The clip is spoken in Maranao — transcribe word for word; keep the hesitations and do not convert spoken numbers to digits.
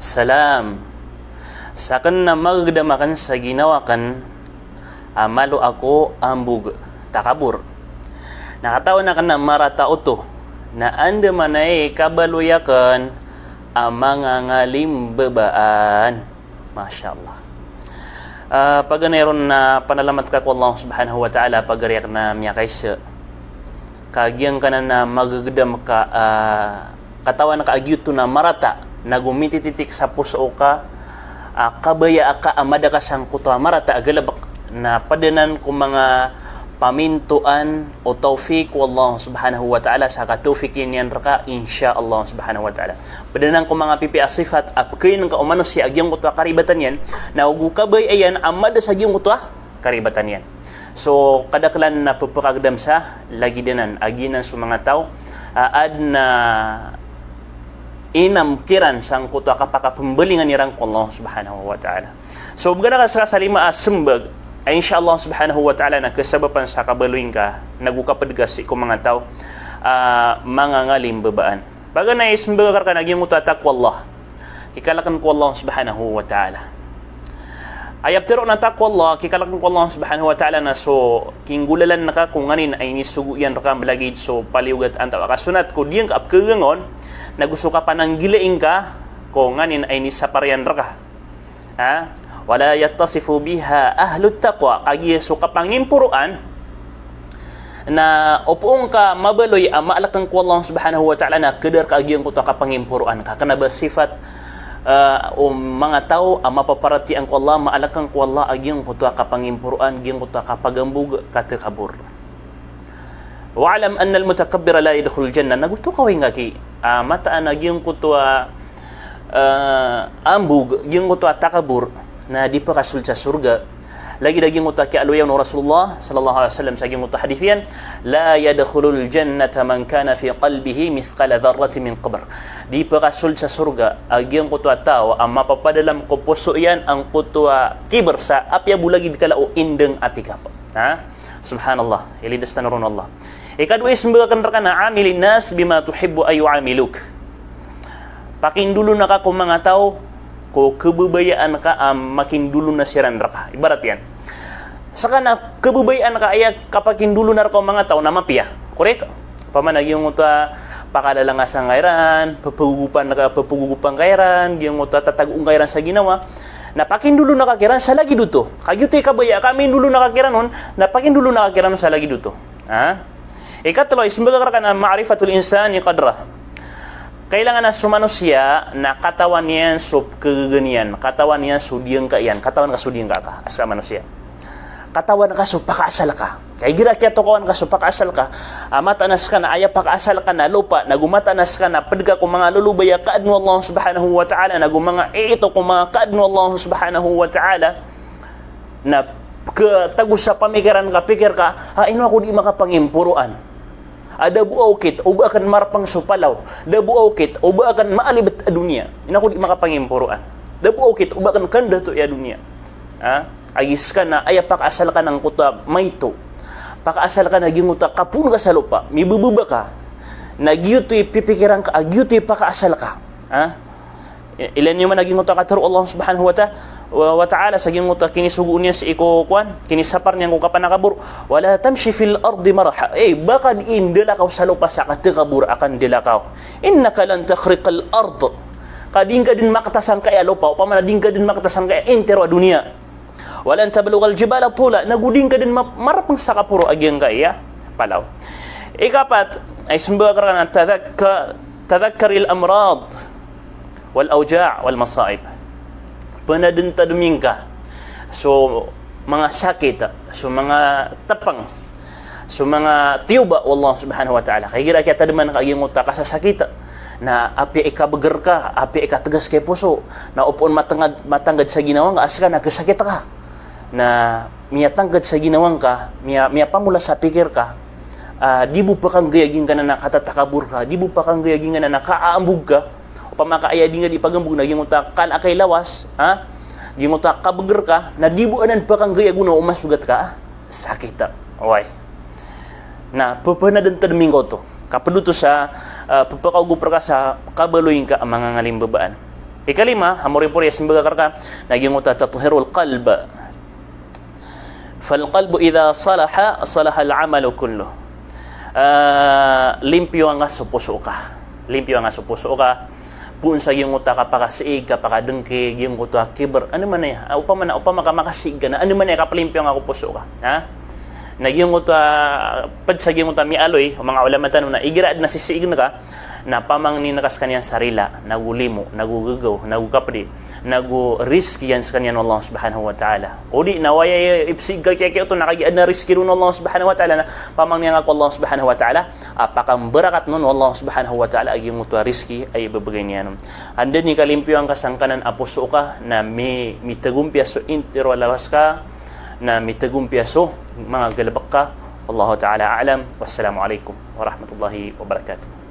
Salam. Saken na magegedam aken sa ginawa ken a malo ako ambog, takabur. Na katawan aken a marata oto, na andamanaya i kabaloy aken a mangangalimbabaan. Masha Allah. Ah, paganay ron na panalamat ka ko Allah Subhanahu wa Ta'ala, pagari aken a miyakaisa. Ka giyangkanan a magegedam ka, ah, katawan ka a giyoto na marata, nago mitititik sa poso ka, ah, kabaya aka a mada ka sangkoto a marata a galebek, na padanan ko manga pamintoan o tawfik o Allah Subhanahu wa Ta'ala, sa katawfikin iyan reka, insha Allah Subhanahu wa Ta'ala. Padanan ko manga pipiya a sifat a pekain ka o manosiya a giyangkoto a karibatan iyan, nago kabaya iyan a mada sa giyangkoto a karibatan iyan. So, kadakelan na pepekagedam sa lagid anan, a giyanan so manga taw a aden a inam kiran sangkoto a kapakapembalingan iran ko Allah Subhanahu wa Ta'ala. So, began ka sa kasalima a sembag, a insha Allah Subhanahu wa Ta'ala na kesabapan sa kabaloy ngka, nago kaped ka sii ko manga taw a mangangalimbabaan. Paganay, sembag ka reka na giyangkoto a taqwallah. Kikalaken ko Allah Subhanahu wa Ta'ala. Aya petero na taqwallah, kikalaken ko Allah Subhanahu wa Ta'ala na so kinggolalan ka ko nganin a inisogo iyan reka, melagid so paliyogat antawaa ka sonat ko diyangka a pekegangon, nago so kapananggilai ngka ko nganin a inisapar iyan reka. Ha? Wala yattasifu biha ahlut taqwa. Kagiya so kapangimporoan na opama ka mabaloy a maalaken ko Allah Subhanahu wa Ta'ala na kadar ka a giyangkoto a kapangimporoan ka. Kena ba sifat, eh, o manga taw a mapaparatiyaya ko Allah, maalaken ko Allah a giyangkoto a kapangimporoan, giyangkoto a kapagambog, katakabur. Wa'lam annal mutakabbira la yadkhulul jannah. Nago tokawi ngka ki, ah, mataan a giyangkoto a, ah, ambog, giyangkoto a takabur, na di pekasold sa sorga. Lagid a giyangkoto a kiyaaloya o Rasulullah sallallahu alaihi wasallam sa giyangkoto a hadith iyan, "La yadkhulul jannata man kana fi qalbihi mithqala dharratin min kibr." Di pekasold sa sorga a giyangkoto a taw a mapapadalem ko poso iyan angkoto a kibr, sa apiya bo lagid kala o indeng a tikap. Ha? Subhanallah, ilidas tano ron o Allah. Ikadowa i sembag aken reka na, amilin nas bima tuhibbu an yu'amiluk. Pakindolona ka ko manga taw ko kebebayaan ka a makindolona siran reka. Ibarat iyan, seka na kebebayaan ka aya kapakindolona reka o manga taw na mapiya. Korek? Opama na giyangkoto a pakalalangasan ka iran, pepegogopan ka, pepegogopan ka iran, giyangkoto a tatagoon ka iran sa ginawa. Na pakindolona ka kiran sa lagid oto. Ka giyoto i kabaya ka mindolona ka kiran on, na pakindolona ka kiran on sa lagid oto. Ha? Ikatelo, isembag ka reka na ma'rifatul insani qadrah. Kailangan a so manosiya na katawan iyan so kegegan iyan, katawan iyan so diyangka iyan, katawan ka so diyangka ka, a seka manosiya. Katawan ka so pakaasal ka. Ka igira kiyatokawan ka so pakaasal ka, a mataan a seka na aya pakaasal ka na lopa, nago mataan a seka na ped ka ko manga lolobay a kaadn o Allah Subhanahu wa Ta'ala, nago manga iito ko manga kaadn o Allah Subhanahu wa Ta'ala, na ketago sa pamikiran ka, pikir ka, ha, ino ako di makapangimporoan. A da bo a okit o ba aken marpeng so palaw. Da bo a okit o ba aken maalibet a doniya. Ino ako di makapangimporoan. Da bo a okit o ba aken kandatoya a doniya. Ha? Agi seka na aya pakaasal ka na angkoto a maito. Pakaasal ka na giyangkoto a kapoon ka sa lopa. Mibebeba ka. Na giyoto i pipikiran ka, a giyoto i pakaasal ka. Ha? I-, ilaya niyo man a giyangkoto a katharo o Allah Subhanahu wa Ta-, wa, wa Ta'ala sa giyangkoto a kinisogoon iyan sii ko kowan, kinisapar niyan ko kapanakabor. "Wala tamshi fil ardi maraha." Eh, ba ka dii ndalakaw sa lopa sa katakabor a kandelakaw. "Innaka lan takhriqal ard." Ka di ngka den makta sangkaya lopa, opama na di ngka den makta sangkaya intero a doniya. "Walan tablughal jibala tula." Nago di ngka den ma-, marpeng sa kaporo a giyangkaya palaw. Ikapat, ay sembag ka reka na tadhakka-, tadhakkaril amrad wal awja' wal masa'ib. Penaden-tademin ka so manga sakit, so manga tepeng, so manga tiyoba o Allah Subhanahu wa Ta'ala. Ka igira kiyatademan ka a giyangkoto a kasasakit, na apiya i kabeger ka, apiya i kategas ka i poso, na opama on matangad, matanggad sa ginawa ngka a seka na kesakit ka. Na miyatangked sa ginawa ngka, miya-, miyapamola sa pikir ka, ah, di bo pekanggay a giyangkanan a katatakabor ka, di bo pekanggay a giyangkanan a kaambog ka, opama ka aya di ngka di pagambog na giyangkoto a kala ka i lawas, ha? Giyangkoto a kabeger ka, na di bo anan pekanggay a gona o masogat ka, ah, sakit a. Oway. Na, pepenaden-tademin ka oto. Ka ped oto sa, ah, pepekaogop reka sa kabaloy ngka a mangangalimbabaan. Ikalima a moripori a simbaga ka rka na giyangkoto a tathirul qalb. Fal qalbu idha salaha, salahal amalu kulluh. Ah, limpiyo angka so poso ka. Limpiyo angka so poso ka. Poon sa giyangkoto a kapakasiig, kapakadengki, giyangkoto a kibr. Ano man aya, ah, opama na, opama ka makasiig ka na, ano man aya, kaplimpiyo angka ko poso ka. Ha? Na giyangkoto a, pd sa giyangkoto a miyaaloy o manga ulama tano na igira adn a sisiig ngka, na pamangnin ka skaniyan sa rila, nago limo, nago gegaw, nago kapdi, nago rizki iyan skaniyan o Allah subhanahu wa ta'ala. O di na aya ipsiig ka kiyakiya oto na kagiya adn a rizki ron o Allah subhanahu wa ta'ala, na pamangnin ka ko Allah subhanahu wa ta'ala a pakambarakat on o Allah subhanahu wa ta'ala a giyangkoto a rizki a ibebegay niyan on. Anda i kalimpiyo angka sangkanan a poso ka na mi-, mitagompiya so intiro a lawas ka, na mitagompiya so manga galebek ka. Wallahu ta'ala a'lam. Wassalamu alaikum warahmatullahi wabarakatuh.